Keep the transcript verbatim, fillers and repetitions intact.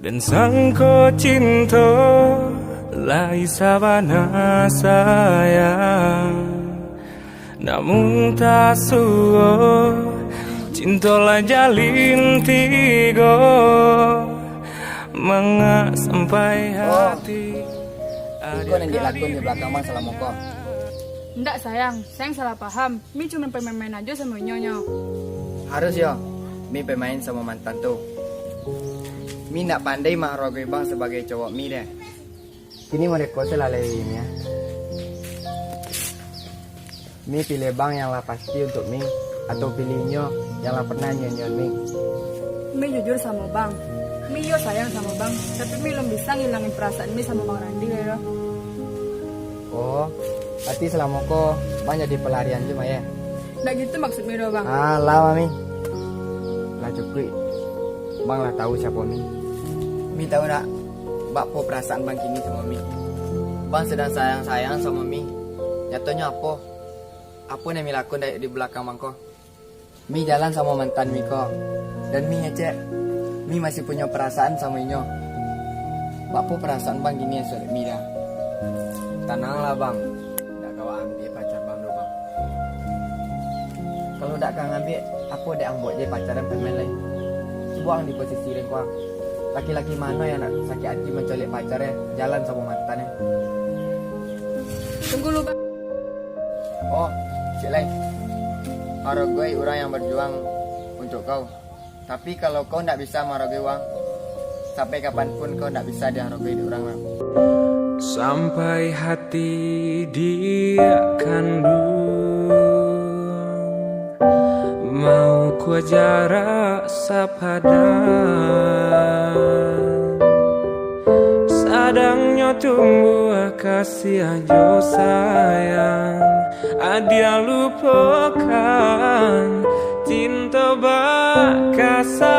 Den sangko cinto lai sabana sayang, namun tasuo cinto lah jalin tigo, mangak sampai hati. Iko nan dilakukan di balakang bang salamo ko? Ndak sayang, sayang salah paham. Mi cuma pemain-main ajo samo inyo nyo. Harus yo, Mi pemain samo mantan tu. Mi ndak pandai maharagoi bang sabagai cowok Mi deh. Kini modeko salalai Mi ah. Mi pilih bang yang lah pasti untuk Mi, atau pilih inyo yang lah pernah nyo-nyoan Mi? Mi jujur samo bang. Mi iyo sayang samo bang, tapi Mi alun bisa ngilangin perasaan Mi samo bang Randi doh. Oh, berarti salamo ko bang jadi pelarian cuma ya? Ndak gitu maksud Mi doh bang. Ah, lah Mi. Lah cukuik. Bang lah tahu siapo Mi. Mi tahu ndak? Bakpo perasaan bang kini samo Mi. Bang sedang sayang-sayang samo Mi. Nyatonyo apo? Apo nan Mi lakukan dari di balakang bang ko? Mi jalan samo mantan Mi ko. Dan Mi ngecek, Mi masih punyo perasaan samo inyo. Bakpo perasaan bang kini asuak dek Mi dah? Tananglah bang. Ndak ka wak ambiak pacar bang doh bang. Kalau ndak ka ngambiak, apo dek ang buek je pacar yang pemain lai? Cubo ang di posisi den ko ang. Laki-laki mano yang ndak sakik ati mancolek pacarnyo jalan samo mantannyo? Tunggu lu bang. Oh, cek lai. Haragoi urang yang berjuang untuk kau. Tapi kalau kau ndak bisa mengharagoi urang, sampai kapan pun kau ndak bisa diharagoi dek urang lah. Sampai hati dia kandung, mau kua jarak sapadan. Sadangnyo tumbuah kasih jo sayang, adia lupokan cinto bakasa.